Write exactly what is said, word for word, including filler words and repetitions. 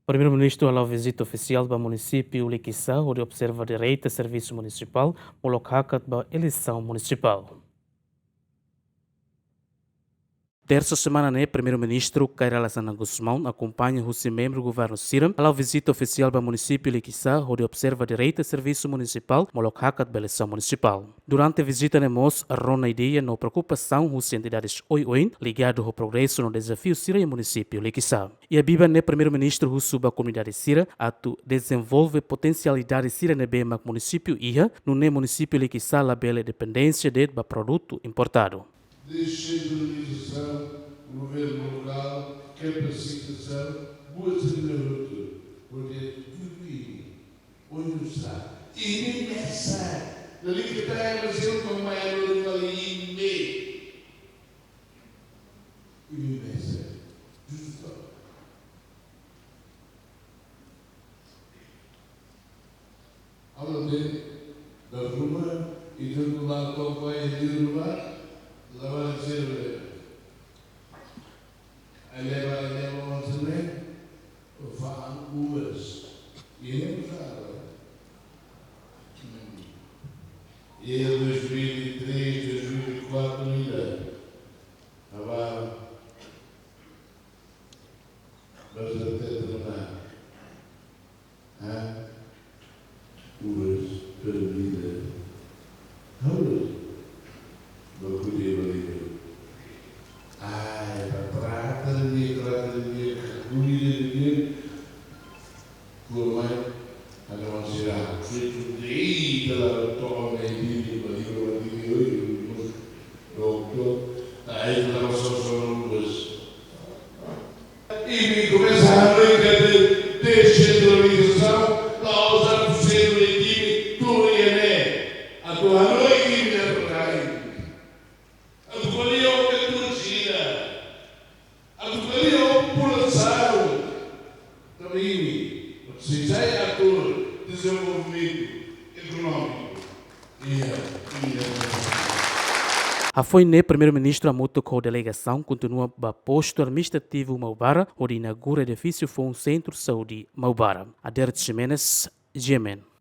Primeiru-Ministru hala'o vizita ofisiál ba munisípiu Likisá, hodi observa direta servisu munisipál, molok hakat ba eleisaun munisipál. Tersa semana ne'e, Primeiru-Ministru Kay Rala Xanana Gusmão akompaña husi membru governu sira hala'o vizita ofisiál ba munisípiu Likisá, hodi observa direta servisu munisipál, molok hakat ba eleisaun munisipál. Durante vizita ne'e mós rona ideia no preokupasaun husi entidades oioin ligadu ho progresu no dezafiu sira iha munisípiu Likisá. Iha biban ne'e Primeiru-Ministru husu ba komunidade sira atu dezenvolve potensialidade sira ne'ebé mak munisípiu iha, nune'e munisípiu Likisá labele dependénsia de'it ba produtu importadu. Desentralizasaun, governu lokál, kapasitasaun, buat sira-ne'e hotu, projetu tudu ini, oinsá, ini mesak, lalika ita-nia nasaun, kau mai anu kali ini, ini mesak, justu. Ha'u dehan, dala ruma, ita-nia to'o fali iha liur ne'ebá, labarik sira leba. Ai leba, ai leba, oan sira-ne'e, fa'an uvas. Iha ne'e usar. Iha dois mil e três, dois mil e quatro ainda. Agora, basta ter terminado. Ha? Uvas, perdida. Uvas. Ba kude ba liga. Ai, ba trata de mim, trata de mim, cuida de mim. Por mais, a não será. Feito de ida lá, toma, e liga, ba liga, ba liga, oi, oi, oi. Pronto. Ai, não, só, só, não, mas. Imi komesa hanoin katak desentralizasaun la'ós atu selu iha imi tuur iha ne'e. Atu hanoin imi-nia rai. Atu ko'alia ho ema sira. Atu ko'alia ho populasaun. Tanba imi sei sai ator dezenvolvimentu ekonómiku. Hafoin ne'e, Primeiru-Ministru hamutuk ho delegasaun kontinua ba postu administrativu Maubara, hodi inaugura edifísiu foun Sentru Saúde Maubara. Ader Ximenes, G M N.